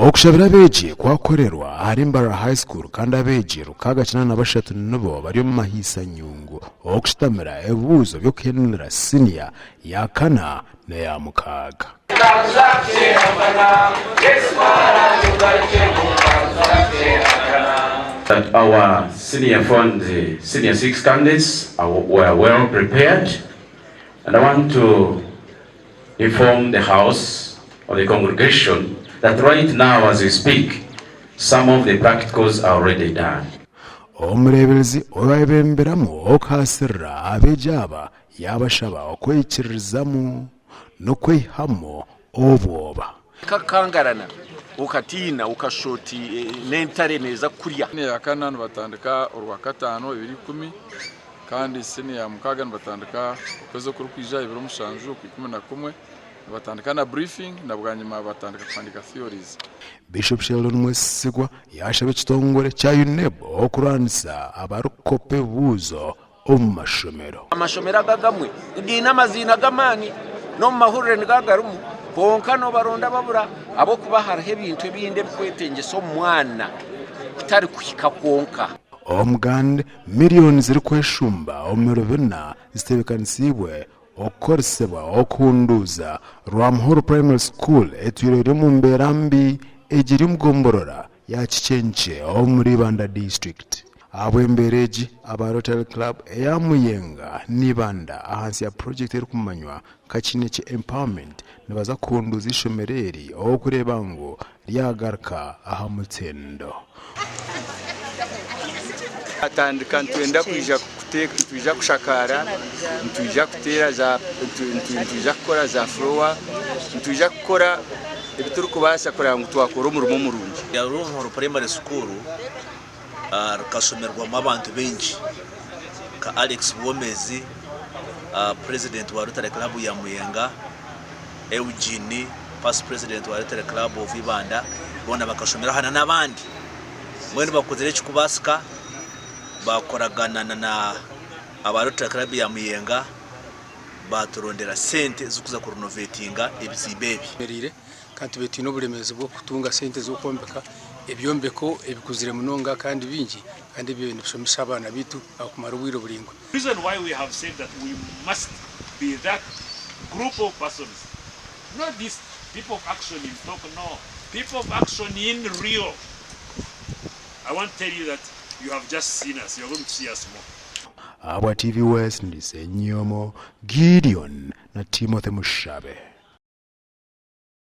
Okushabira abeegi kwakorerwa ahari Mbarara High School kandi abeegi 683 nibo bari omu mahiisa-nyungu okushutamira ebibuuzo by'okuhendera siniya ya kana n'eya mukaaga. That our senior four and senior six candidates are were well prepared and I want to inform the house or the congregation that right now as we speak some of the practicals are already done. Omureeberezi owayebemberamu okuhaasirira abeegi aba yaabashaba okweyikiririzamu n'okweihamu obwoba. Okakangarana, okatiina, okashusha oti n'entare neeza kukurya. Siniya ya kana nibatandika orwakataano 20 kandi siniya ya mukaaga nibatandika okwezi okurikwija 27 okwa11 nibatandika na briefing na bwanyima batandika kuhandiika theories. Bishop Sheldon Mwesigwa yaashaba ekitongore kya UNEB okurwanisa abarikukopa ebibuuzo omu mashomero. Amashomero aga agamwe gaine amaziina g'amaani n'omu mahurire nigo garimu kwonka noobaronda babura ahabw'okuba hariho ebintu ebindi ebikwetengyesa omu mwana kutari kuhika kwonka. Omugande, Miriyoni zirikweshumba omu biro bina zitebeekanisiibwe okukoresibwa okuhunduuza Rwamuhoro Primary School etwire eri omu mbeera mbi egiri omu gomborora ya Kikyenkye omuri Ibanda disiturikiti. Ahabw'embeera egi, aba Rotary Club eya Muyenga n'Ibanda ahansi ya purojekiti erikumanywa nka Kinekye Empowerment nibaza kuhunduuza eishomero eri okureeba ngu ryagaruka aha mutindo. Atandika nitwenda kwija nitwija kushakaara, nitwija kuteera za nitwija kukora za furowa, nitwija kukora ebi turikubaasa kureba ngu twakora omurimo murungi. Rwamahoro Primary School rikashomerwamu abantu baingi nka Alex Bwomezi, President wa Rotary Club ya Muyenga, Eugene, Past President wa Rotary Club of Ibanda, boona bakashomera aha n'abandi. Mbwenu bakozire ekirikubaasika baakoragana na aba Rotary Club ya Muyenga baaturondera sente z'okuza kurinovetinga ebizimbe ebi. Kandi tubaire twine oburemeezi bw'okutunga sente z'okwombeka ebyombeko ebikuzire munonga kandi bingi kandi ebyo nibishomesa abaana baitu kumara obwire buraingwa. Reason why we have said that we must be that group of persons not this people of action in talk no people of action in real I want to tell you that you have just seen us you are going to see us more. Ahabwa TV West ndi Ssenyomo Gideon na Timothy Mushabe.